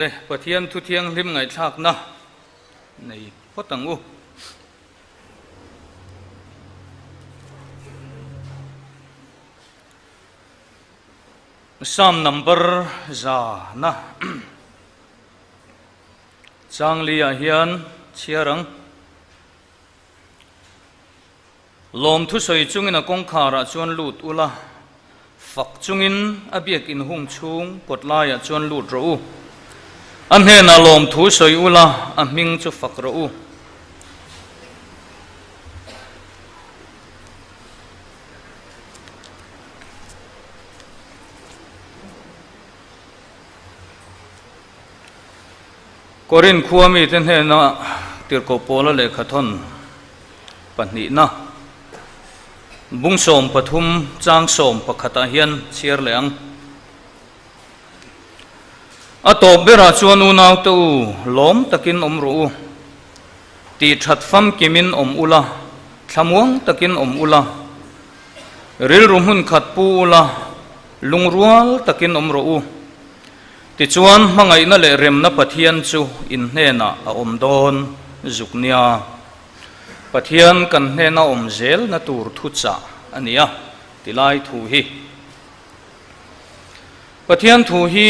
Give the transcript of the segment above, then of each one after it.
Le Pathian thu thianghlim ngaihthlakna nei phawt ang u. Psalm number zana Changli-ah hian chhiar ang. Lawm thusawi chungin a kawngkharah chuan lut ula, fak chungin a biak inhung chhung kawt laiah chuan lut rawh u. A hnenah lawm thu sawi ula, a hming chu fak rawh u. Korin khua mite hnena tirhkoh Paula lehkhathawn pahnihna bung 13 chang 11 ah hian chhiar leh ang. A tawp berah chuan unaute u, lawm takin awm rawh u, tih that famkimin awm ula, thlamuang takin awm ula, rilru hmun khat pu ula, lungrual takin awm rawh u. Tichuan, hmangaihna leh remna Pathian chu in hnenah a awm dawn zuk nia. Pathian kan hnena awm zelna tur thuchah a ni a, ti lai thu hi. Pathian thu hi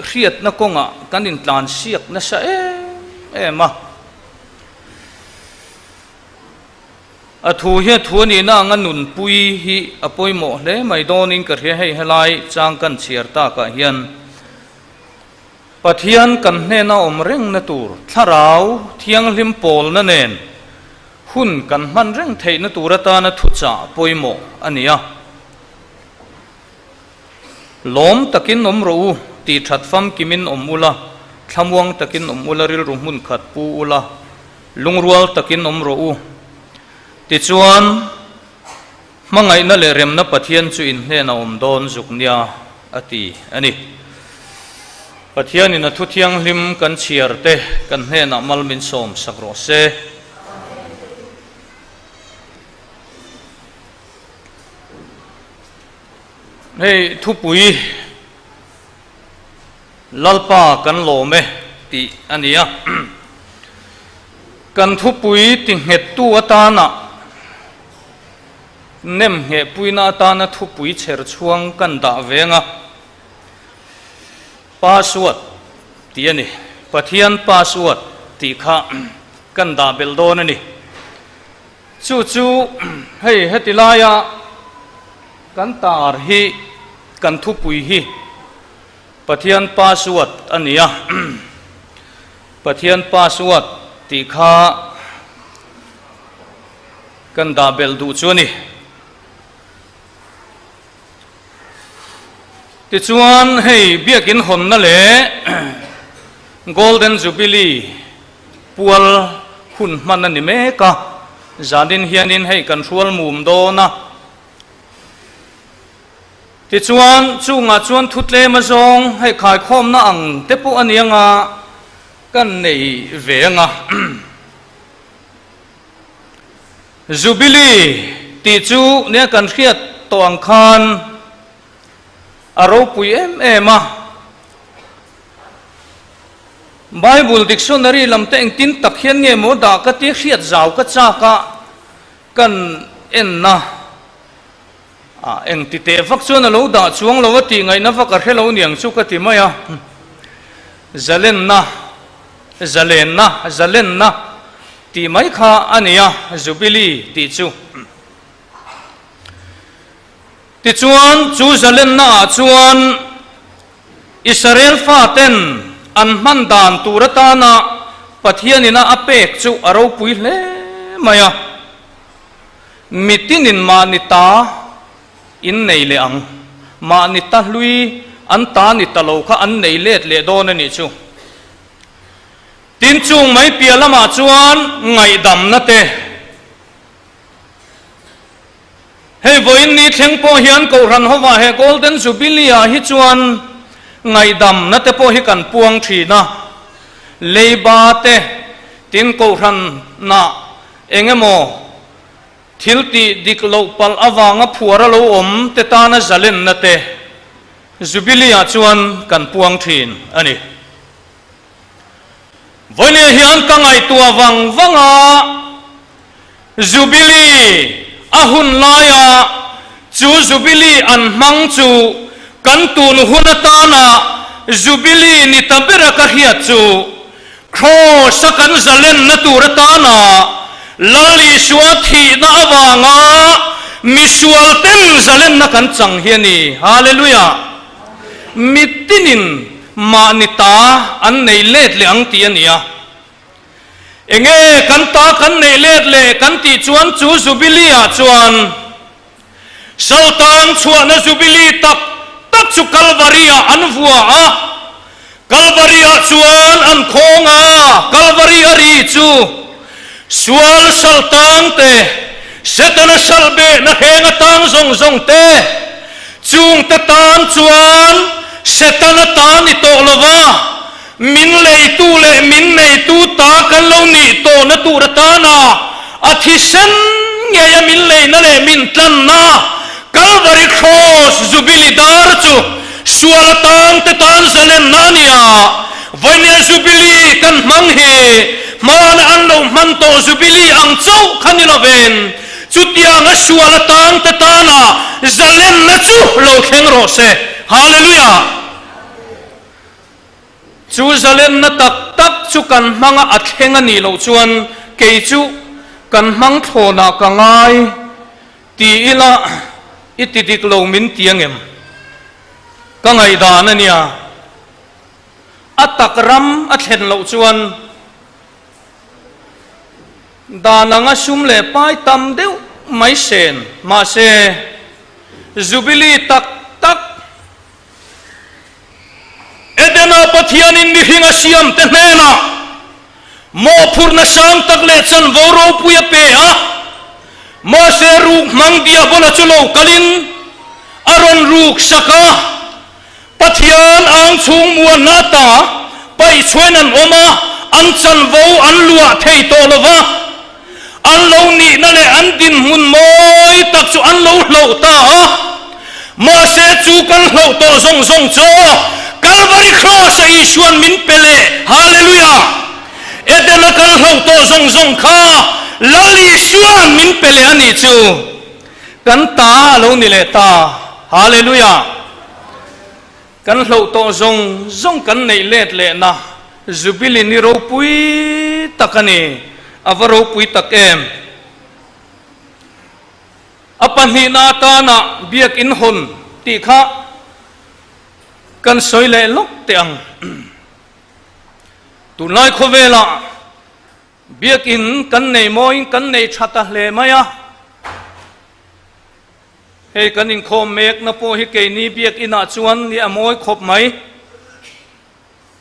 hriatna kawngah kan intlansiak nasa em em a. A thu hi a thu a nihna anga nunpui hi a pawimawh hle mai dawnin ka hria hei helai chang kan chhiar takah hian Pathian kan hnena awm rengna tur thlarau thianghlim pawlna nen hun kan hman reng theihna tur atana thuchah pawimawh a ni a. Lawm takin awm rawh u, tih that famkimin awm ula, thlamuang takin awm ula rilru hmun khat pu ula, Lungrual takin awm rawh u. Tichuan, hmangaihna leh remna Pathian chu in hnenah awm dawn zuk nia, a ti a ni. Pathianin a thu thianghlim kan chhiar te kan hnenah mal min sawm sak rawh se. Hei thupui Lalpa kan lawm e tih a ni a. Kan thupui ti nghettu atana nem nghehpuina atana thupui chher chhuang kan dah veng a, Password tih a ni. Pathian password tih kha kan dah belh dawn a ni. Chu chu hei heti laia kan tar hi kan thupui hi Pathian password a ni a, Pathian password tih kha kan dah belh duh chu a ni. Tichuan hei biakin hawnna leh Golden Jubilee pual hun hman a ni mek a, zanin hianin hei kan hrual mum dawn a. Tichuan, chungah chuan thu tlem azawng hei khaikhawmna ang te pawh a ni anga kan nei ve anga. Jubilee tih chu nia kan hriat tawh ang khan a ropui em em a. Bible dictionary lam te engtin tak hian nge maw dah ka tia hriat zau ka chak a kan enna. Ah, eng ti teh vak chuan a lo dah chuang lo a tih ngaihna vak a hre lo niang chu ka ti mai a. Zalenna, zalenna, zalenna tih mai kha a ni a, Jubilee tih chu. Tichuan, chu zalenna ah chuan Israel faten an hman dan tur atana Pathianin a a pek chu a ropui hle mai a. Mitinin mahni ta in nei leh ang. Mahni ta hlui an ta ni ta lo kha an nei let leh dawn a nih chu. Tin chung mai piah lamah chuan ngaihdamna te. Hei vawiin ni thleng pawh hian Kohhran hovah he Golden Jubilee ah hi chuan ngaihdamna te pawh hi kan puang thin a. Leiba te tin Kohhran nah Eng emaw thil tih dik loh palh avanga phuar a lo awm te tana zalenna te Jubilee-ah chuan kan puang thin a ni. Vawinia hian ka ngaihtuah vang vang a, Jubilee a hun laia chu Jubilee an hmang chu kan tun hun atana Jubilee ni ta bera ka hriat chu Kraws-a kan zalenna tur atana Lal Isua thihna avanga misual ten zalenna kan chang hi a ni. Hallelujah! Mitinin mahni ta an nei let leh ang tih a ni a. Enge kan ta kan neih let leh kan tih chuan chu Jubilee ah chuan Saltang chhuahna Jubilee tak tak chu Kalvari ah an vua a, Kalvari ah chuan an khawng a, Kalvari a ri chu sual saltang te, Setana salbehna hreng atang zawng zawng te, chungte tan chuan Setana ta ni tawh lova, Min leitu leh min neitu ta kan lo nih tawhna tur atana a thisen ngeia min leina leh min tlanna Kalvari Cross Jubilee dar chu sual atan te tan zalenna a ni a. Vawinia Jubilee kan hmang hi hmana an lo hman tawh Jubilee ang chauh kha ni lovin chutianga sual atan te tana zalenna chu lo thleng rawh se. Hallelujah! Chu zalenna tak tak chu kan hmanga a thleng a nih loh chuan kei chu kan hmang thlawnah ka ngai ti ila i ti dik lo min ti angem? Ka ngaihdan a nia. A tak ram a thlen loh chuan dan anga sum leh pai tam deuh mai sen mahse Jubilee tak tak Edena Pathianin mihring a siamte hnenah mawhphurhna sang tak leh chanvo ropui a pe a, mahse ruk hmang Diabola chu lo kalin a rawn ruk sak a. Pathian ang chhung muanna ata paihchhuain an awm a, an chanvo an luah thei tawh lo va, an lo nihna leh an dinhmun mawi tak chu an lo hloh ta a. Mahse chu kan hloh tawh zawng zawng chu Kalvari Kraws-a Isua'n min pe leh. Hallelujah! Edena kan hloh tawh zawng zawng kha Lal Isua'n min pe leh a nih chu. Kan ta a lo ni leh ta. Hallelujah! Kan hloh tawh zawng zawng kan neih let lehna Jubilee ni ropui tak a ni. A va ropui tak em! A pahnihna atana biakinn hawn tih kha kan sawi leh lawk teh ang. Tunlai khawvelah biakinn kan nei mawiin kan nei tha ta hle mai a. Hei kan inkhawm mekna pawh hi keini biakinah chuan ni a mawi khawp mai.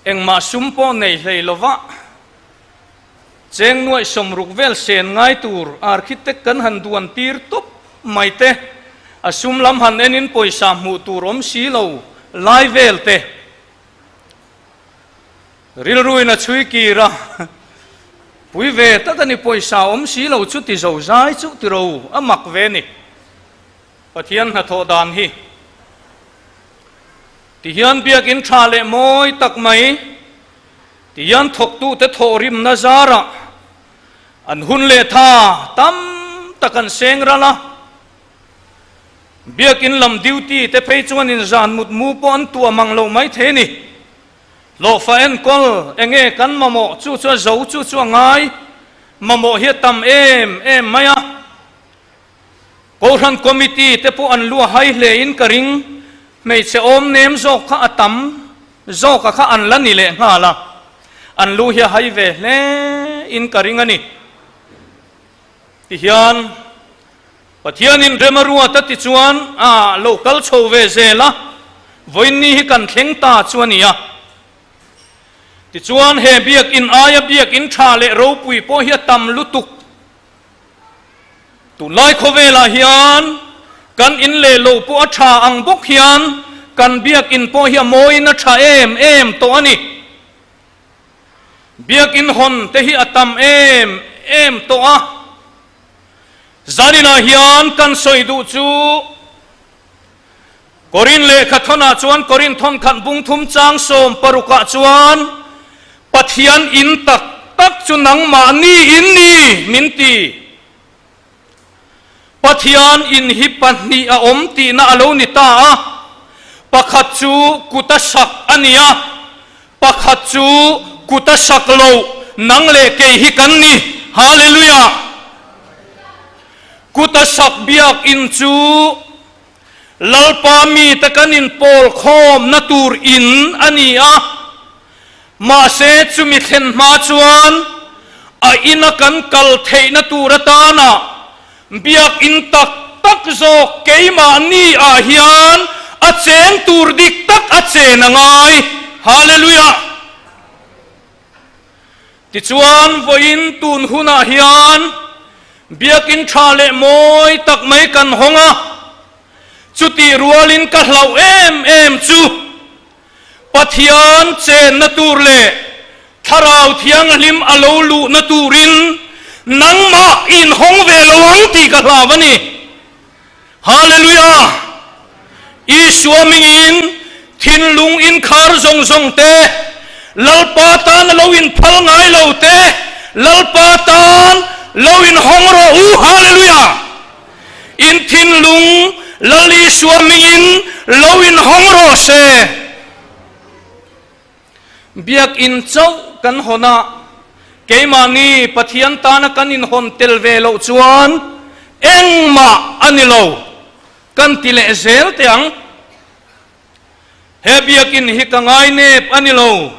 Engmah sum pawh nei hlei lova cheng nuaih sawmruk vel sen ngai tur architect kan han duan tir tawp mai te, a sum lam han enin pawisa hmuh tur awm si lo lai vel te. Rilruin a chhui kir a, Pui ve tak a ni, pawisa awm si lo chu ti zo zai chu ti ro a mak ve ni. Pathian hnathawh dan hi ti hian biakinn tha leh mawi tak mai ti hian thawktute thawhrimna zarah an hun leh tha tam tak an seng ral a. Biakinn lam duty te phei chuan inzan mutmu pawh an tuah mang lo mai thei a ni. Hlawhfa enkawl enge kan mamawh chu chu a zo chu chu a ngai mamawh hi a tam em em mai a. Kohhran committee te pawh an lu a hai hle in ka ring, hmeichhe awm nem zawk kha a tam zawk a kha an la ni leh nghal a, an lu hi a hai ve hle in ka ring a ni. Tihian Pathianin rem a ruat a ti chuan a lo kal chho ve zel a, vawiinni hi kan thleng ta chu a ni a. Tichuan he biakinn aia biakinn tha leh ropui pawh hi a tam lutuk. Tunlai khawvelah hian kan in leh lo pawh a tha ang bawk hian kan biakinn pawh hi a mawiin a tha em em tawh a ni. Biakinn hawn te hi a tam em em tawh a. Zaninah hian kan sawi duh chu Korin lehkha thawnah chuan Korin thawnkhat bung thum chang sawm parukah chuan. Pathian in tak tak chu nangmahni in ni, min ti. Pathian in hi pahnih a awm tihna a lo ni ta a, pakhat chu kuta sak a ni a, pakhat chu kuta sak loh nang leh kei hi kan ni. Hallelujah! Kuta sak biakinn chu Lalpa mite kan inpawl khawmna tur in a ni a, mahse chumi thlen hma chuan a ina kan kal theihna tur atana biakinn tak tak zawk keimahni ah hian a cheng tur dik tak a chen a ngai. Hallelujah! Tichuan, vawiin tun hunah hian biakinn tha leh mawi tak mai kan hawng a, chutih rualin ka hlauh em em chu Pathian chenna tur leh Thlarau Thianghlim a lo luhna turin nangmah i inhawng ve lo ang tih ka hlau a ni. Hallelujah! Isua mingin thinlung inkhar zawng zawng te, Lalpa tan a lo inphal ngai lo te, Lalpa tan lo inhawng rawh u. Hallelujah! In thinlung Lal Isua mingin lo inhawng rawh se. Biakinn chauh kan hawn a, keimahni Pathian tana kan inhawn tel ve loh chuan engmah a ni lo kan ti leh zel teh ang. He biakinn hi ka ngainep a ni lo.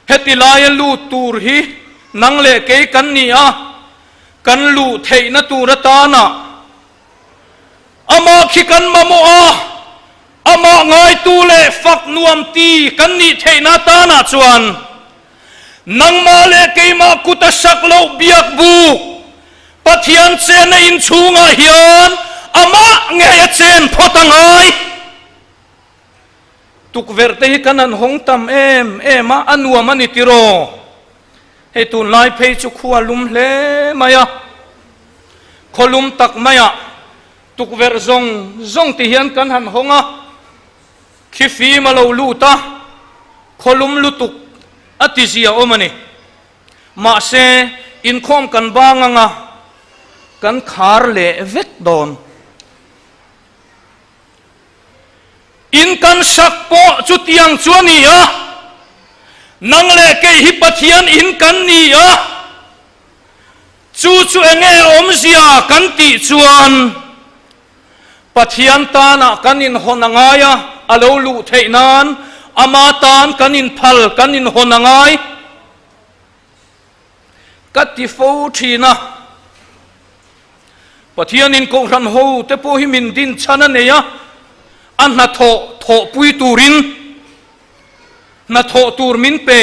Heti laia lut tur hi nang leh kei kan ni a, kan luh theihna tur atana Amah khi kan mamawh a, amah ngaitu leh fak nuam ti kan nih theihna tanah chuan nangmah leh keimah kut a sak loh biak buk Pathian chenna inchhungah hian amah ngei a chen phawt a ngai. Tukverh te hi kan han hawng tam em em a, a nuam a ni tiraw? Hei tunlai phei chu khua lum hle mai a, khaw lum tak maiah tukverh zawng zawng ti hian kan han hawng a, khi fim a lo lut a, khaw lum lutuk a ti zia awm a ni. Mahse, inkhawm kan bang anga kan khar leh vek dawn. In kan sak pawh chutiang chu a ni a, nang leh kei hi Pathian in kan ni a, chu chu enge awmzia kan tih chuan Pathian tanah kan inhawn a ngai a, a lo luh theih nan ama tan kan inphal kan inhawn a ngai. Ka ti fo thin a. Pathianin Kohhran ho te pawh hi min din chhan a nei a, a hnathawh thawhpui turin hnathawh tur min pe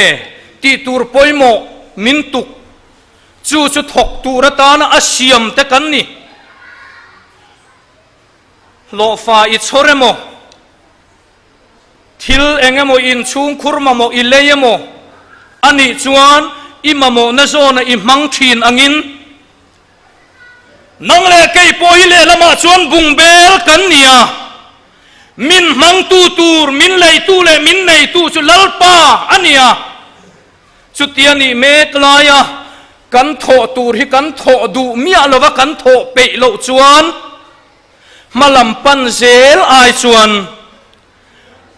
tih tur pawimawh min tuk, chu chu thawk tur atana a siam te kan ni. Hlawhfa i chhawr emaw, Thil eng emaw inchhungkhur mamawh i lei emaw a nih chuan i mamawhna zawna i hmang thin angin nang leh kei pawh hi lehlamah chuan bungbel kan ni a, min hmangtu tur, min leitu leh min neitu chu Lalpa a ni a. Chutia nih mek laia kan thawh tur hi kan thawh duh miah lova kan thawh peih loh chuan, Hma lam pan zel ai chuan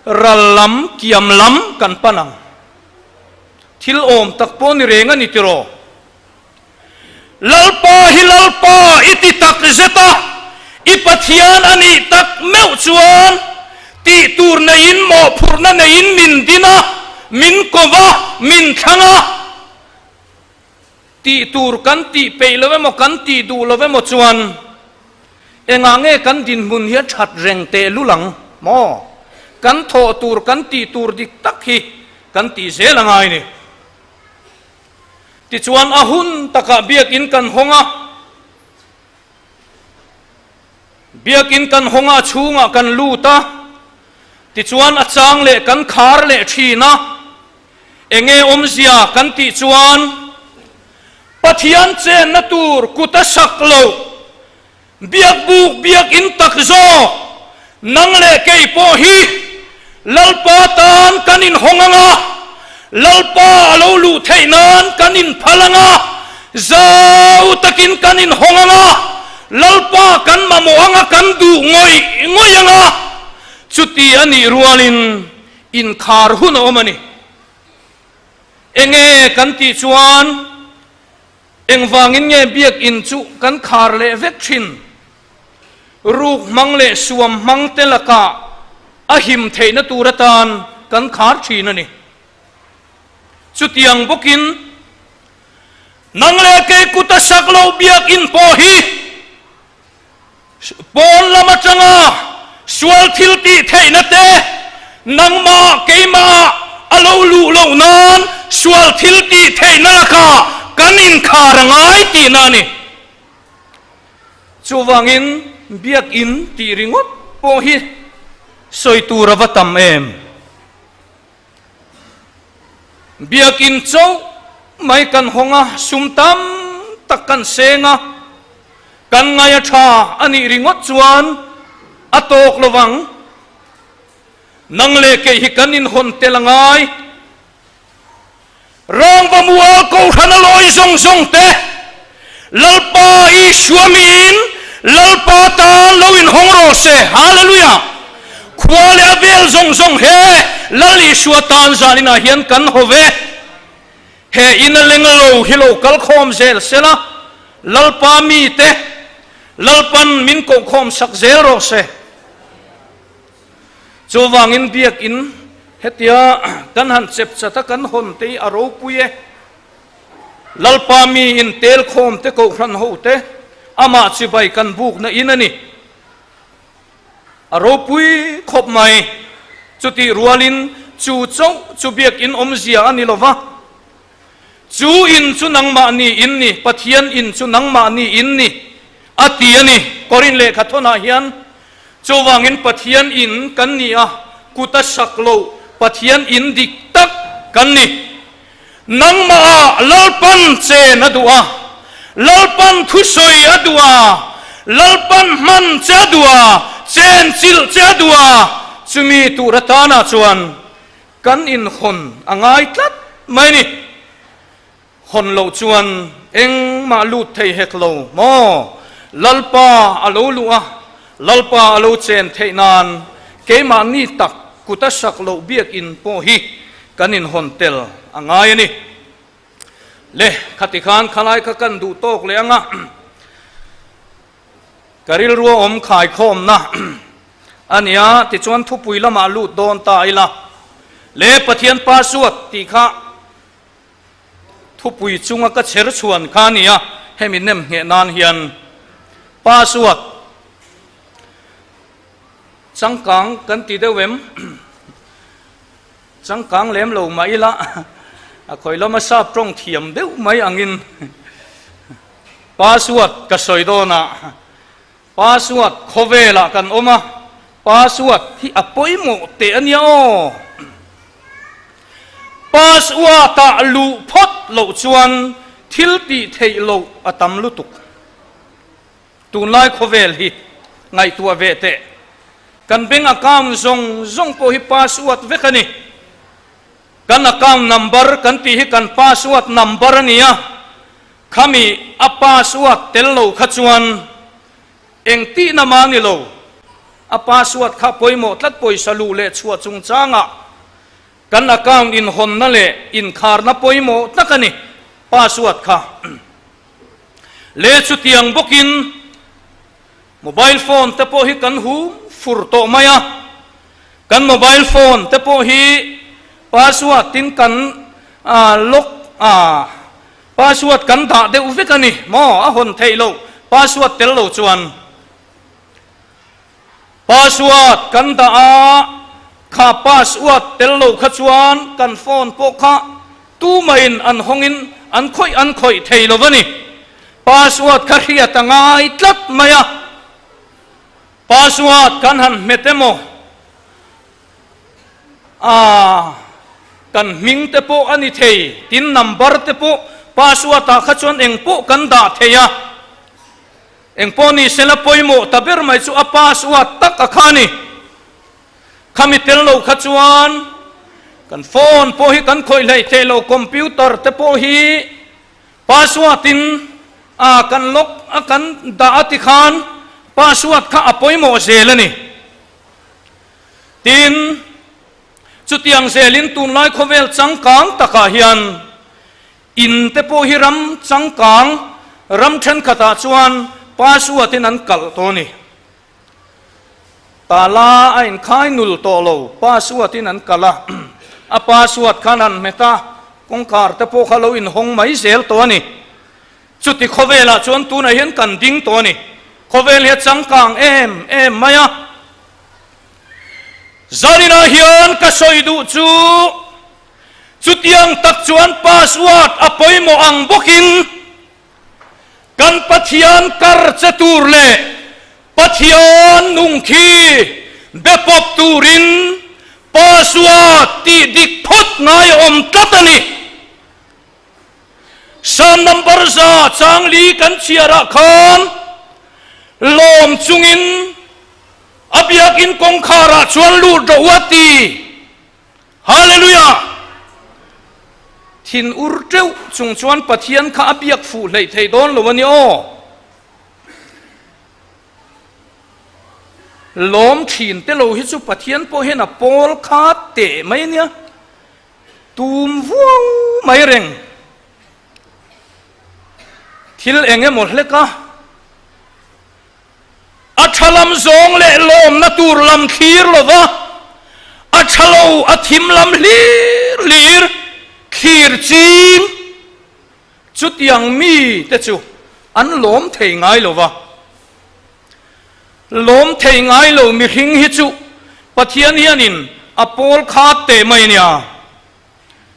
ral lam kiam lam kan pan ang. Thil awm tak pawh ni reng a ni tiraw? Lalpa hi Lalpa i ti tak zet a, i Pathian a nih tak meuh chuan tih tur neiin mawhphurhna neiin min din a, min ko va, min thlang a. Tih tur kan tih peih lo emaw kan tih duh lo emaw chuan engah nge kan dinhmun hi a that reng teh lul ang maw? Kan thawh tur kan tih tur dik tak hi kan tih zel a ngai ni. Tichuan a hun takah biakinn kan hawng a, biakinn kan hawng a a chhungah kan lut a, tichuan a chang leh kan khar leh thin a, Enge awmzia kan tih chuan Pathian chenna tur kut a sak loh, biakbuk biakinn tak zawk nang leh kei pawh hi Lalpa tan kan inhawng ang a, Lalpa a lo luh theih nan kan inphal ang a, zau takin kan inhawng ang a, Lalpa kan mamawh ang a, kan duh ngawih ngawih ang a, chuti a nih rualin inkhar hun a awm a ni. Enge kan tih chuan engvangin nge biakinn chu kan khar leh vek thin? Ruk hmang leh suam hmang te lakah a him theihna tur atan kan khar thin a ni. Chutiang bawkin nang leh kei kuta sak loh biakinn pawh hi Pawn lam atanga sual thil tih theihna te nangmah keimah a lo luh loh nan sual thil tih theihna lakah kan inkhar a ngai tihna a ni. Chuvangin biakinn tih ringawt pawh hi sawi tur a va tam em? Biakinn chauh mai kan hawng a, sum tam tak kan seng a, kan ngaih a tha a nih ringawt chuan a tawk lo vang. Nang leh kei hi kan inhawn tel a ngai. Rangva mual kohhran a lawi zawng zawng te, Lalpa Isua miin Lalpa tan lo inhawng rawh se. Hallelujah! Khua leh a vel zawng zawng he Lal Isua tan zaninah hian kan haw ve. He in a leng lo hi lo kal khawm zel sela, Lalpa mite Lalpan min kohkhawm sak zel rawh se. Chuvangin biakin hetia kan han chep chat a kan hawn te hi a ropui e. Lalpa mi in tel khawm te kohhran ho te amah chibai kan bukna in a ni. A ropui khawp mai. Chutih rualin chu chauh chu biakin awmzia a ni lova. Chu in chu nangmahni in ni, Pathian in chu nangmahni in ni, a ti a ni. Korin lehkha thawnah hian, Chuvangin Pathian in kan ni a, kut a sak lo, Pathian in dik tak kan ni. Nangmahah Lalpan chen a duh a, Lalpan thusawi a duh a, Lalpan hman che a duh a, chen chilh che a duh a, chumi tur atana chuan Kan inhawn a ngai tlat mai ni. Hawn loh chuan engmah lut thei hek lo maw? Lalpa a lo luh a, Lalpa a lo chen theih nan keimahni tak kut a sak loh biakinn pawh hi kan inhawn tel a ngai a ni. Le, khati khan khalai kha kan duh tawk leh ang a. Ka rilru a awm khaikhawmna a nia, tichuan thupui lamah lut dawn ta ila. Le Pathian password tih kha thupui chunga ka chher chhuan kha a nia, hemi nem ngheh nan hian password changkang kan ti deuh em? Changkang lem lo mah ila, a khawi lama sap tawng thiam deuh mai angin password ka sawi dawn a, password khawvelah kan awm a, password hi a pawimawh teh a nia aw. Password-ah luh phawt loh chuan thil tih theih loh a tam lutuk. Tunlai khawvel hi ngaihtuah ve teh. Kan bank account zawng zawng pawh hi password vek a ni. Kan account number kan tih hi kan password number a ni a, khami a password tel lo kha chuan eng tihna mah a ni lo. A password kha pawimawh tlat pawisa luh leh chhuah chungchangah kan account inhawnna leh inkharna pawimawh tak a ni password kha. Le chutiang bawkin mobile phone te pawh hi kan hum fur tawh mai a, kan mobile phone te pawh hi password tin kan lock password kan dah deuh vek a ni maw, a hawn theih loh password tel lo chuan password kan dah a, kha password tel lo kha chuan kan phone pawh kha Tumahin an hawngin an khawih an khawih thei lo va ni. Password kha hriat a ngai tlat mai a. Password kan han hmet emaw? Aaa, kan hming te pawh a ni thei, tin number te pawh password ah kha chuan eng pawh kan dah thei a. Eng pawh ni sela pawimawh ta ber mai chu a password tak a kha a ni. Khami tel lo kha chuan. Kan phone pawh hi kan khawih hleih theih lo, computer te pawh hi password in a kan lock a kan dah a ti khan password kha a pawimawh zel a ni. Tin, chutiang zelin tunlai khawvel changkang takah hian In te pawh hi ram changkang ram thenkhatah chuan password in an kalh tawh a ni. Tala a inkhai nul tawh lo, password in an kalh a, a password khan han hmet a, kawngkhar te pawh kha lo inhawng mai zel tawh a ni. Chuti khawvelah chuan tunah hian kan ding tawh a ni. Khawvel hi a changkang em em mai a. Zaninah hian ka sawi duh chu. Chutiang tak chuan password a pawimawh ang bawkin kan Pathian kar che tur leh Pathian nung khi be pawp turin password tih dik phawt ngai a awm tlat a ni. Psalm number 104 kan chhiarah khan lawm chungin a biakinn kawngkharah chuan lut rawh u a ti. Hallelujah! Thin ur teuh chung chuan Pathian kha a biak fuh hleih thei dawn lo a ni aw. Lawm thin te lo hi chu Pathian pawh hian a pawl kha teh mai a nia. Tum vuau mai reng. Thil eng emaw hlek a. A tha lam zawng leh lawmna tur lam thlir lova, a tha lo a thim lam hlir hlir thlir ching. Chutiang mite chu an lawm thei ngai lo va. Lawm thei ngai lo mihring hi chu Pathian hianin a pawl kha teh mai a nia.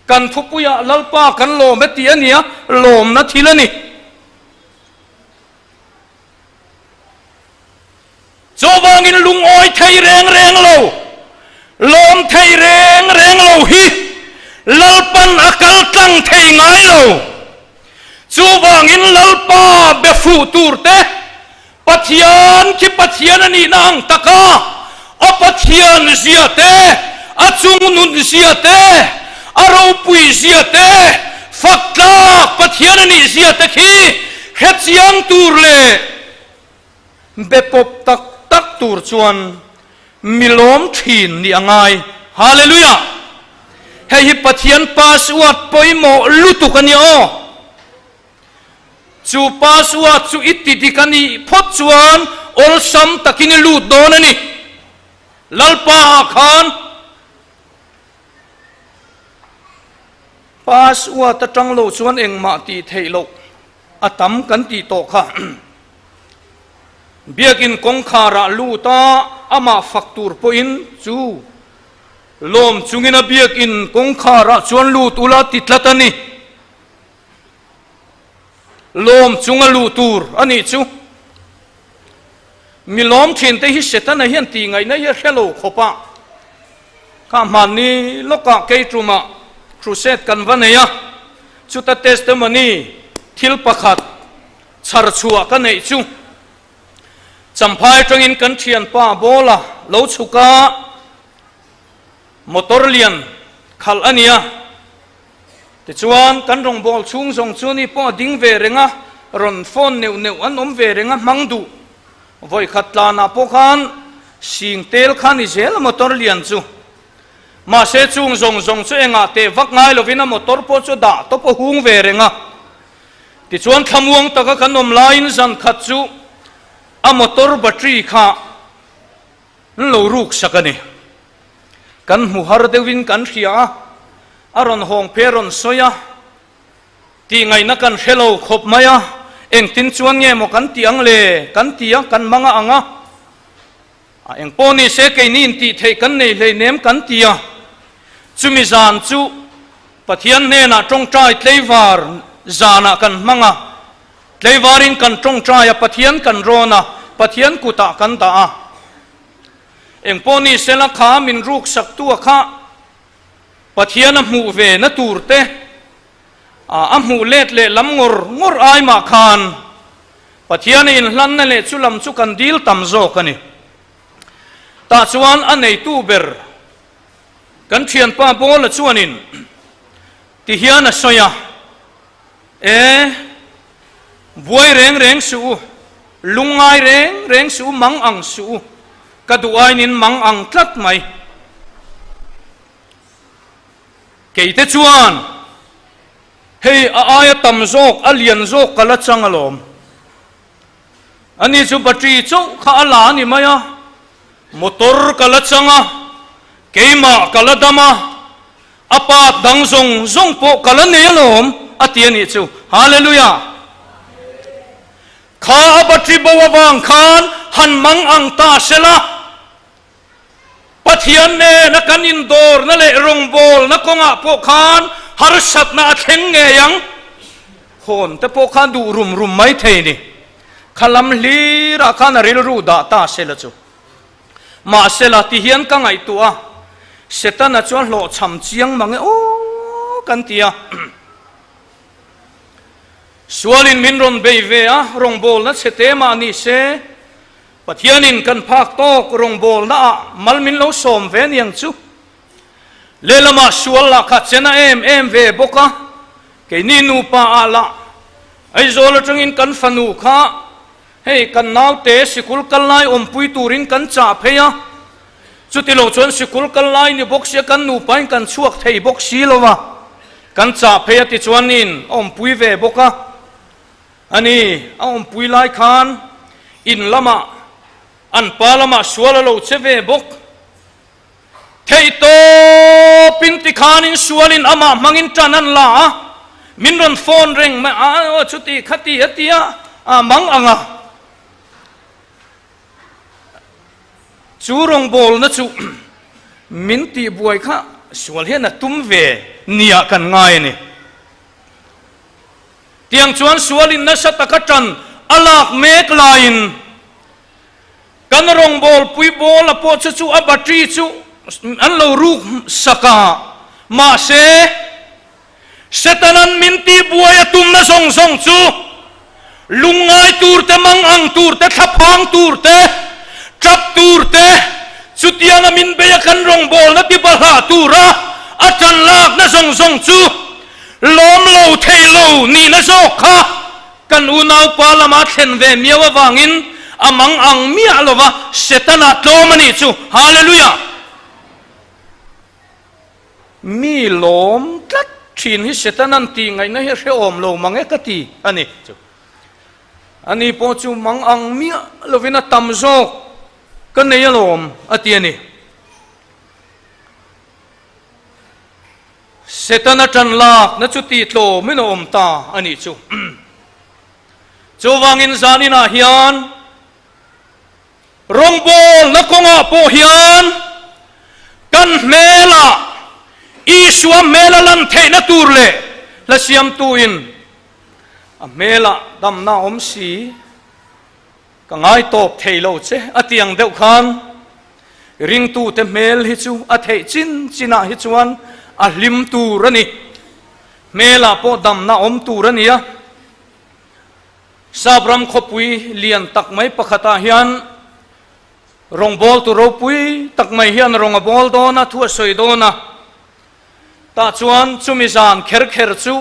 Kan thupuiah Lalpa kan lawm e tih a nia, lawmna thil a ni. Chuvangin lungawi thei reng reng lo, lawm thei reng reng lo hi Lalpan a kal tlang thei ngai lo. Chuvangin Lalpa be fuh tur te, Pathian khi Pathian a nihna ang taka a Pathian zia te, a chungnun zia te, a ropui zia te, fak tlak Pathian a nih zia te khi Hrechiang tur leh be pawp tak tak tur chuan mi lawm thin nih a ngai. Hallelujah! Hei hi Pathian password pawimawh lutuk a ni aw. Chu password chu i ti dik a nih phawt chuan awlsam takin i lut dawn a ni. Lalpa ah khan. Password atang lo chuan engmah tih theih loh a tam kan tih tawh kha. Biakin kawngkharah lut a, amah fak tur pawhin chu lawm chungin a biakin kawngkharah chuan lut ula ti tlat a ni. Lawm chunga luh tur a nih chu. Mi lawm thin te hi Setana hian tih ngaihna hi a hre lo khawp a. Kha hmanni lawkah Keiṭumah crusade kan va nei a, chuta testimony thil pakhat chhar chhuah ka neih chu Champhai atangin kan thianpa Bawla lo chhuk a, motor lian khalh a nia. Tichuan, kan rawngbâwl chhûng zawng chu ni pawh a ding ve reng a, rawn phone neuh neuh an awm ve reng a, hmang duh. Vawi khat tlanah pawh khan sing tel kha ni zel a motor lian chu. Mahse, chung zawng zawng chu engah teh vak ngai lovin a motor pawh chu dah tawp a hung ve reng a. Tichuan, thlamuang taka kan awm laiin zan khat chu a motor battery kha an lo ruk sak a ni. Kan hmu har deuhin kan hria a, a rawn hawng phe a rawn sawi a, tih ngaihna kan hre lo khawp mai a, engtin chuan nge maw kan tih ang le, kan ti a, kan mang a ang a, a eng pawh ni se keini intih theih kan nei hleinem kan ti a, chumi zan chu Pathian hnenah tawngtai tleivar zanah kan hmang a, tleivarin kan tawngtai a, Pathian kan rawn a, Pathian kutah kan dah a. Engpawh ni sela kha min ruk saktu a kha Pathian a hmuh ve na tur te a hmuh let leh lam ngawr ngawr ai mah khan Pathian a inhlanna leh chu lam chu kan dil tam zawk a ni. Tah chuan a neitu ber. Kan thianpa Paula chuanin ti hian a sawi a, E, buai reng reng suh u, lungngai reng reng suh u, mang ang suh u, ka duh ainin mang ang tlat mai. Keite chuan hei a aia tam zawk, a lian zawk ka la chang alawm. Ani chu battery chauh kha a la a ni mai a, motor ka la chang a, keimah ka la dam a, a part dang zawng zawng pawh ka la nei alawm a ti a nih chu. Hallelujah! Kha a battery bo avang khan han mang ang ta sela, Pathian nena kan indawrna leh rawngbawlna kawngah pawh khan harsatna a thleng ngei ang. Hawn te pawh khan duh rum rum mai thei ni. Kha lam hlirah khan a rilru dah ta sela chu. Mahsela ti hian ka ngaihtuah a, Setana chu a hlawhchham chiang mang e aw kan ti a. Sualin min rawn bei ve a, rawngbawlna chhe te mah ni se, Pathianin kan phak tawk rawngbawlna ah mal min lo sawm ve aniang chu. Lehlamah sual lah kha chena em em ve bawk a, keini nupa ah lah Aizawl atangin kan fanu kha hei kan naute sikul kal lai awmpui turin kan chah phei a, chuti lo chuan sikul kal lai ni bawk sia kan nupain kan chhuak thei bawk si lo va, kan chah phei a tichuanin a awmpui ve bawk a. A ni, a awmpui lai khan in lamah an pa lamah sual a lo che ve bawk. Theih tawpin tikhanin sualin amah hmangin tan an la a, min rawn phone reng mai a, aw chuti khati a ti a, a mang ang a. Chu rawngbawlna chu min tihbuai kha sual hian a tum ve nia kan ngai a ni. Tiang chuan sualin nasa taka ṭan a lak mek laiin kan rawngbawlpui bawl a pawh chu chu a battery chu an lo ruk sak a, mahse Setana'n min tihbuai a tumna zawng zawng chu lungngai tur te, mangang tur te, thlaphang tur te, ṭap tur te, chutianga min beia kan rawngbawlna tibalhah tura a ṭan lakna zawng zawng chu Lawm lo thei lo nihna zawk kha kan unaupa lama thlen ve miau avangin a mang ang miah lova Setana tlawm a nih chu. Hallelujah! Mi lawm tlat thin hi Setanan tih ngaihna hi a hrehawm lo mang e ka ti a ni chu. Ani pawh chu mang ang miah lovin a tam zawk ka nei alawm a ti a ni. Setana ṭan lakna chu tih tlawmin a awm ta a nih chu. Chuvangin zaninah hian rawngbawlna kawngah pawh hian kan hmelah Isua hmel a lan theihna tur leh hla siamtuin a hmelah damna a awm si. Ka ngai tawp thei lo che a ti ang deuh khan ringtute hmel hi chu a theih chin chinah hi chuan a hlim tur a ni. Hmelah pawh damna awm tur a ni a. Sap ram khawpui lian tak mai pakhatah hian rawngbawltu ropui tak mai hian rawng a bawl dawn a, thu a sawi dawn a. Tah chuan chumi zan kher kher chu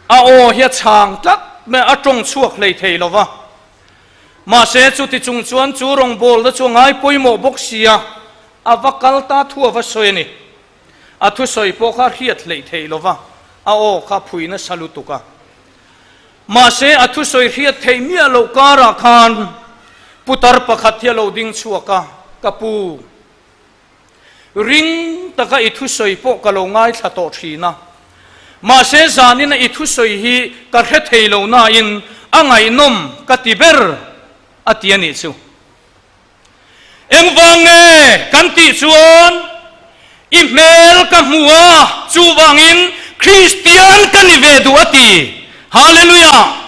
a aw hi a chhang tlat mai a, a tawng chhuak hlei thei lo va. Mahse chuti chung chuan chu rawngbawlna chu a ngai pawimawh bawk si a, a va kal ta thu a va sawi a ni. A thusawi pawh kha a hriat hleih thei lo va, a aw kha a phui nasa lutuk a. Mahse a thusawi hriat theih miah loh karah khan putar pakhat hi a lo ding chhuak a, Ka pu. Ring taka i thusawi pawh ka lo ngaithla tawh thin a, mahse zanina i thusawi hi ka hre thei lo nain a ngaihnawm ka ti ber a ti a nih chu. Engvang nge kan tih chuan i hmel ka hmu a, chuvangin Kristian ka ni ve duh a ti. Hallelujah!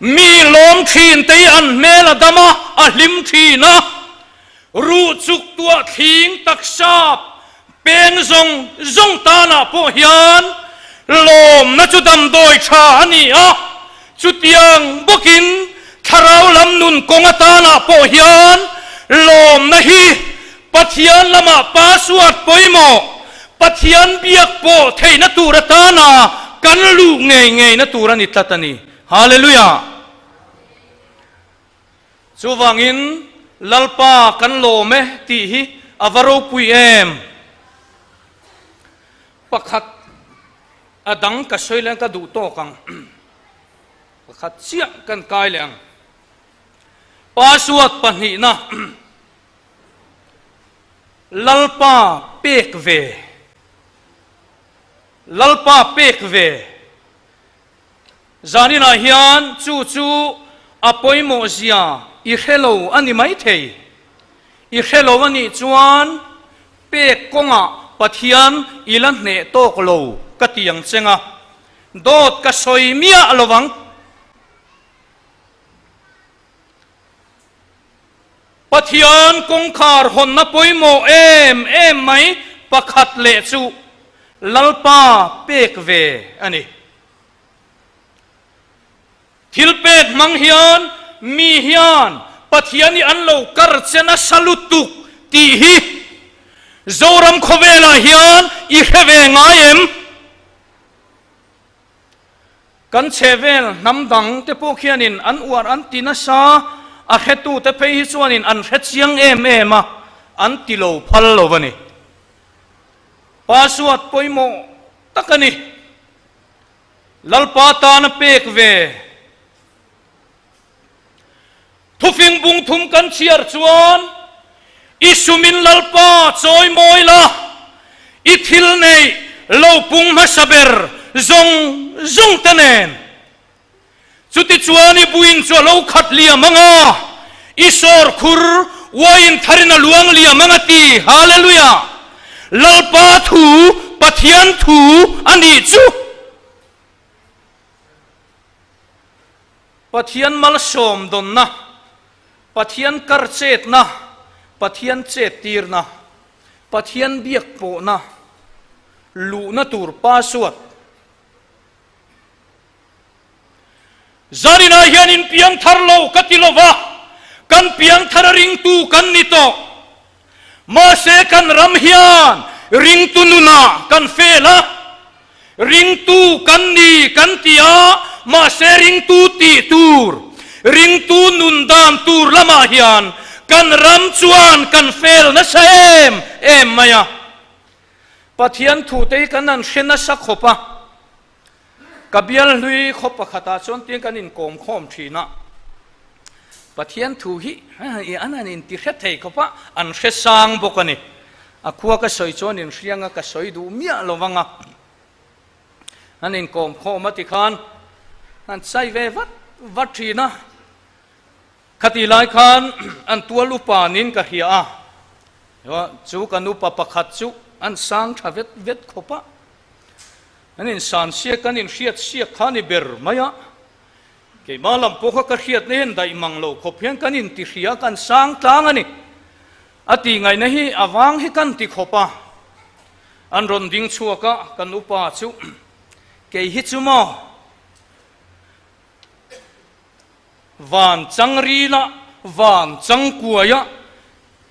Mi lawm thin te hi an hmel a dam a, a hlim thin a. Ruh chuk tuah thling taksa peng zawng zawng tanah pawh hian lawmna chu damdawi tha a ni a, chutiang bawkin thlarau lam nun kawng atanah pawh hian lawmna hi Pathian lamah password pawimawh, Pathian biak pawh theihna tur atana kan luh ngei ngeina tur a ni tlat a ni. Hallelujah! Chuvangin Lalpa kan lawm e tih hi a va ropui em? Pakhat a dang ka sawi leh ka duh tawk ang. Pakhat chiah kan kai leh ang. Password pahnihna Lalpa pek ve Lalpa pek ve Zaninah hian chu chu a pawimawh zia i hre lo a ni maithei. I hre lo a nih chuan pek kawngah Pathian i la hneh tawk lo ka ti ang cheng a, dawt ka sawi miah lo vang. Pathian kawngkhar hawnna pawimawh em em mai pakhat leh chu Lalpa pek ve a ni. Thil pek hmang hian mi hian Pathian hi an lo kar che nasa lutuk tih hi Zoram khawvelah hian i hre ve ngai em? Kan chhehvel hnam dang te pawh khianin an uar an ti nasa, a hretute phei hi chuanin an hre chiang em em a, an ti lo phal lo a ni. Password pawimawh tak a ni. Lalpa tana pek ve. Thufing bung thum kan chhiar chuan, I sumin Lalpa chawi mawi la, i thil neih lo pung hmasa ber zawng zawng te nen. Chutichuan i buin chu a lo khat liam ang a, i sawr khur uaiin tharin a luang liam ang a ti. Hallelujah! Lalpa thu, Pathian thu a nih chu. Pathian malsawm dawnna, Pathian kar chetna, Pathian chettirna, Pathian biak pawhna, luhna tur password. Zaninah hian in piang thar lo ka ti lo va, kan piang thar a ringtu kan ni tawh. Mahse kan ram hian ringtu nunah kan fel a, ringtu kan ni kan ti a, mahse ringtu tih tur, ringtu nun dan tur lamah hian kan ram chuan kan fel nasa em em mai a. Pathian thute hi kan han hre nasa khawp a. Ka bial hlui khaw pakhatah chuan tiin kan inkawm khawm thin a, Pathian thu hi an han inti hre thei khawp a, an hre sang bawk a ni. A khua ka sawi chuan inhriang a, ka sawi duh miah lo vang a. An inkawm khawm a tikhan an chai ve vat vat thin a. Khati lai khan an tual upa niin ka hria a, chu kan upa pakhat chu an sang tha vet vet khawp a. An insan siak, an inhriat siak kha a ni ber mai a. Keimah lam pawh kha ka hriatna hian daih mang lo khawp hian kan intihria, kan sang tlang a ni. A tih ngaihna hi a vang hi kan ti khawp a. An rawn ding chhuak a, kan upa chu, Kei hi chu maw? Van chang rila, van chang kuaia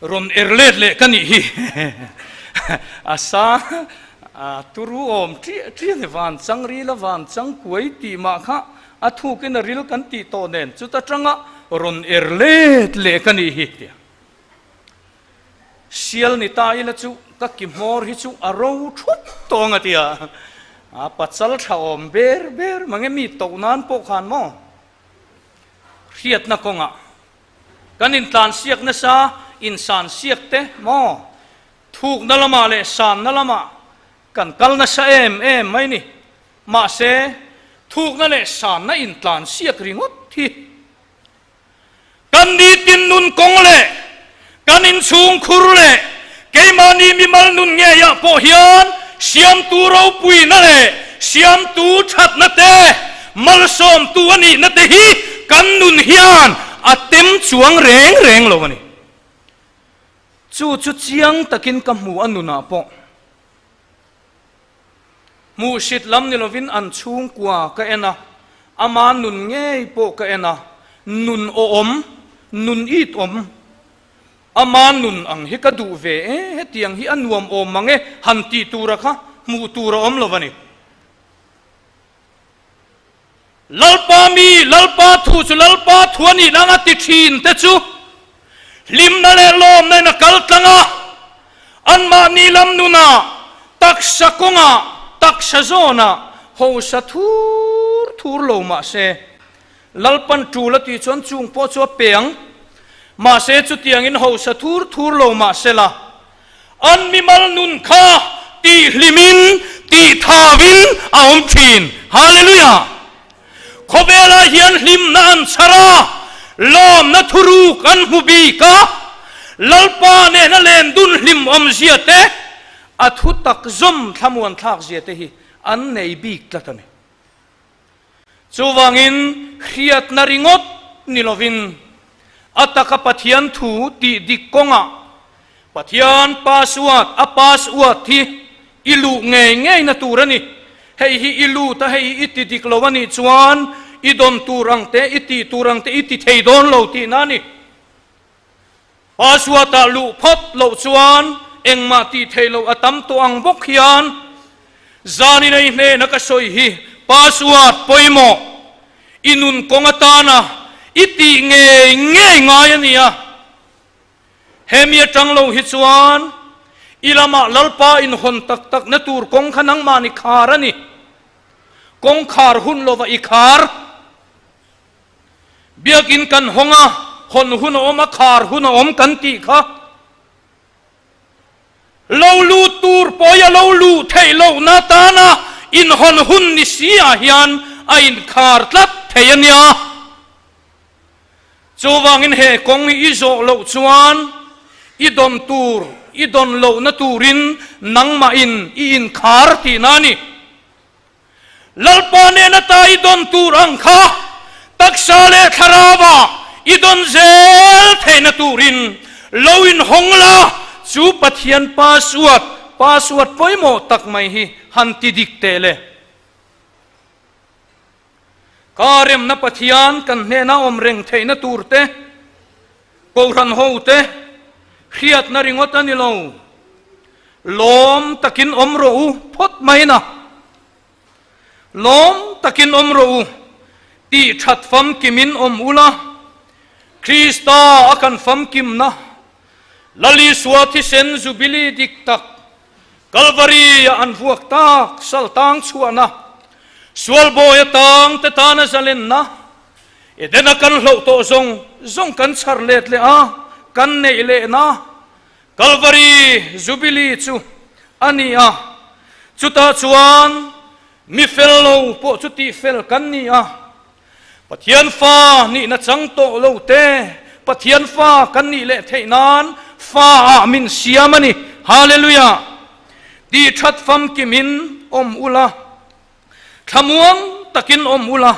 rawn er let leh ka nih hi. A sa a turu awm ṭiah ṭiah a ni. Van chang rila, van chang kuai tih mah kha a thukin a ril kan tih tawh nen chuta ṭanga rawn er let leh ka nih hi tia. Sial ni ta ila chu ka ki hmawr hi chu a ro thup tawh ang a tia. A pachal tha awm ber ber mange mi toh nan pawh khan maw hriatna kawngah kan intlan siak nasa insan siak te maw thukna lamah leh sanna lamah kan kal nasa em em mai ni. Mahse thukna leh sanna intlan siak ringawt hi Kan nitin nun kawng leh kan inchhung khur leh keimahni mimal nun ngeiah pawh hian Siamtu ropuina leh Siamtu thatna te, malsawmtu a nihna te hi kan nun hian a tem chuang reng reng lo a ni. Chu chu chiang takin ka hmu a nunah pawh. Hmuhsit lam ni lovin an chhungkua ka en a, ama nun ngei pawh ka en a, nun awhawm, nun it awm. Ama nun ang hi ka duh ve e, hetiang hi a nuam awm mang e han tih tura kha hmuh tur a awm lo a ni. Lalpa mi, Lalpa thu chu Lalpa thu a nih nang a ti thin te chu hlimna leh lawmna in a kal tlang a, anmahni lam nunah, taksa kawngah, taksa zawnah hausa thur thur lo mah se, Lalpan tul a tih chuan chung pawh chu a pe ang. Mahse chutiangin hausa thur thur lo mah sela, an mimal nun kha tihhlimin, tihthauin a awm thin. Hallelujah! Khawvelah hian hlimna an chhar a, lawmna thuruk an hmu bik a, Lalpa nena len dun hlim awmzia te, a thu tak zawm thlamuan thlakzia te hi an nei bik tlat a ni. Chuvangin hriatna ringawt ni lovin a taka Pathian thu tih dik kawngah Pathian password, a password hi i luh ngei ngei na tur a ni. Hei hi i lut a, hei hi i ti dik lo a nih chuan i dawn tur ang te, i tih tur ang te i ti thei dawn lo tihna a ni. Password-ah luh phawt loh chuan engmah tih theih loh a tam tawh ang bawk hian zanin ei hnena ka sawi hi password pawimawh i nun kawng atana i tih ngei ngei ngai a nia. Hemi atang lo hi chuan i lamah Lalpa inhawn tak takna tur kawng kha nangmahni khar a ni. Kawngkhar hun lova i khar. Biakinn kan hawng a, hawn hun a awm a, khar hun a awm kan tih kha. Lo lut tur pawh a lo luh theih lohna atana inhawn hun ni si ah hian a inkhar tlat thei a nia. Chuvangin he kawng hi i zawh loh chuan i dawn tur, i dawn lohna turin nangmahin i inkhar tihna a ni. Lalpa nena ta i dawn tur ang kha taksa leh thlarauah i dawn zel theihna turin lo inhawng la, chu Pathian password, password pawimawh tak mai hi han ti dik teh le. Ka remna Pathian kan hnena awm reng theihna tur te, Kohhran ho te hriatna ringawt a ni lo. Lawm takin awm rawh u phawt mai na. Lawm takin awm rawh u tih that famkimin awm ula, Krista a kan famkimna, Lal Isua thisen Jubilee dik tak, Kalvari-a an vuak tak saltang chhuahna, sualbawi atang te tana zalenna, Edena kan hloh tawh zawng zawng kan chhar let leh a, kan neih lehna Kalvari Jubilee chu a ni a. Chutah chuan mi fel lo pawh chu tih fel kan ni a. Pathian fa nihna chang tawh lo te Pathian fa kan nih leh theih nan fa ah min siam a ni. Hallelujah! Tih that famkimin awm ula. Thlamuang takin awm ula,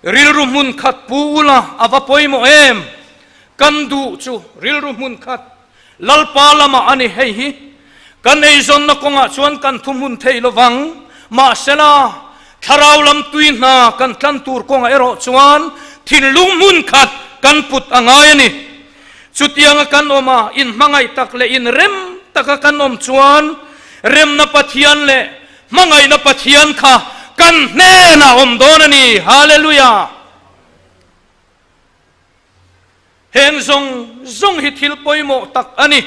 rilru hmun khat pu ula a va pawimawh em? Kan duh chu rilru hmun khat Lalpa lamah a ni hei hi. Kan eizawnna kawngah chuan kan thu hmun thei lovang, mahsela thlarau lam tui hna kan tlan tur kawngah erawh chuan thinlung hmun khat kan put a ngai a ni. Chutianga kan awm a, inhmangaih tak leh inrem taka kan awm chuan remna Pathian leh Hmangaihna Pathian kha kan hnenah awm dawn a ni. Hallelujah! Heng zawng zawng hi thil pawimawh tak a ni.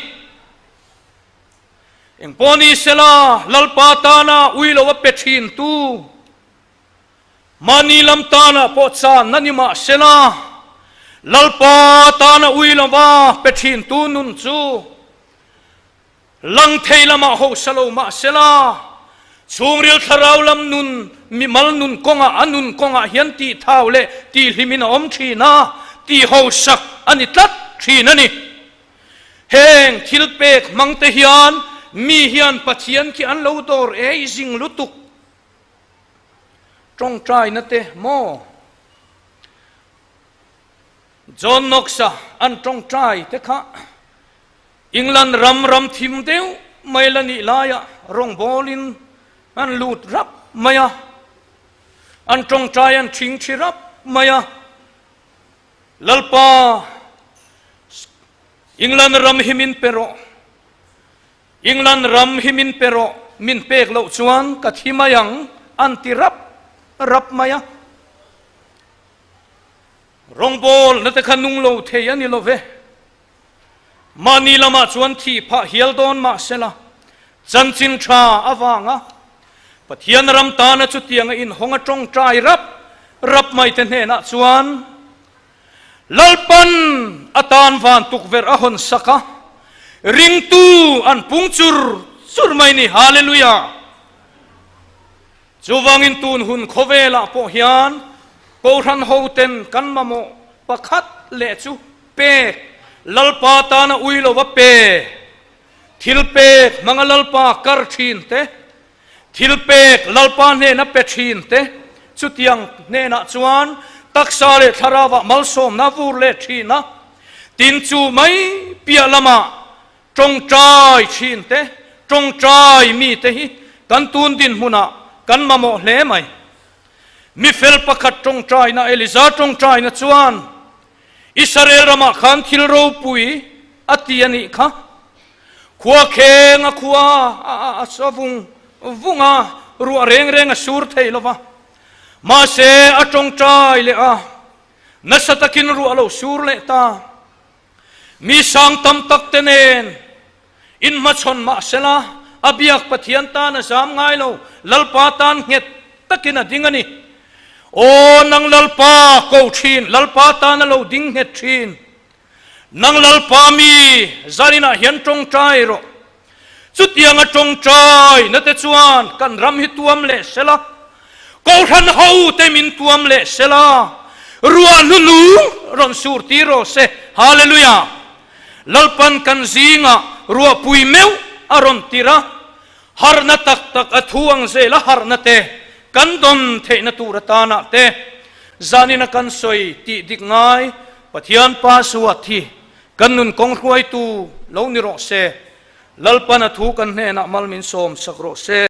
Engpawh ni sela, Lalpa tana ui lo a pe thin tu, mahni lam tana pawh channa ni mah sela, Lalpa tana ui lova pe thin tu nun chu Lang thei lamah hausa lo mah sela, chhungril thlarau lam nun, mimal nun kawngah a nun kawngah hian tih thau leh tih hlimin a awm thin a, tih hausak a ni tlat thin a ni. Heng thil pek hmang te hian mi hian Pathian khi an lo dawr ei zing lutuk. Tawngtaina te maw? John Knox-a an tawngtai te kha England ram ram thim deuh mai la nih laiah rawngbawlin an lut rap mai a, an tawngtai an thing thi rap mai a. Lalpa England ram hi min pe rawh, England ram hi min pe rawh, min pek loh chuan ka thi mai ang, an ti rap rap mai a. Rawngbawlna te kha nung lo thei a ni lo ve. Mahni lamah chuan thih phah hial dawn mah sela, chanchin tha avanga Pathian ram tana chutianga inhawng a tawngtai rap rap mai te hnenah chuan Lalpan atan van tukverh a hawn sak a, ringtu an pung chur chur mai ni. Hallelujah! Chuvangin tun hun khawvelah pawh hian Kohhran hoten kan mamawh pakhat leh chu pek, Lalpa tana ui lova pe, thil pek hmanga Lalpa kar thin te, thil pek Lalpa hnena pe thin te, chutiang hnenah chuan taksa leh thlarauah malsawmna vur leh thin a, tin chu mai piah lamah Tawngtai thin te, tawngtai mi te hi kan tun dinhmunah kan mamawh hle mai. Mi fel pakhat tawngtaina Eliza tawngtaina chuan Israel ramah khan thil ropui a ti a nih kha. Khua kheng a khua a sa vung vung a, ruah reng reng a sur thei lo va. Mahse a tawngtai leh a, nasa takin ruah a lo sur leh ta. Mi sang tam tak te nen inhmachhawn mah sela, a biak Pathian tan a zam ngai lo, Lalpa tan nghet takin a ding a ni. Aw nang Lalpa ko thin, Lalpa tan a lo ding nghet thin. Nang Lalpa mi zaninah hian tawngtai rawh. Chutianga tawngtai na te chuan kan ram hi tuam leh sela, Kohhran ho te min tuam leh sela, ruah hnunung rawn sur tir rawh se. Hallelujah! Lalpan kan zingah ruahpui meuh a rawn tir a, harhna tak tak a thu ang zel a harhna te kan dawn theihna tur atanah te zanina kan sawi tih dik ngai Pathian Pa Suat hi Kan nun kawng hruaitu lo ni rawh se. Lalpan a thu kan hnenah mal min sawm sak rawh se.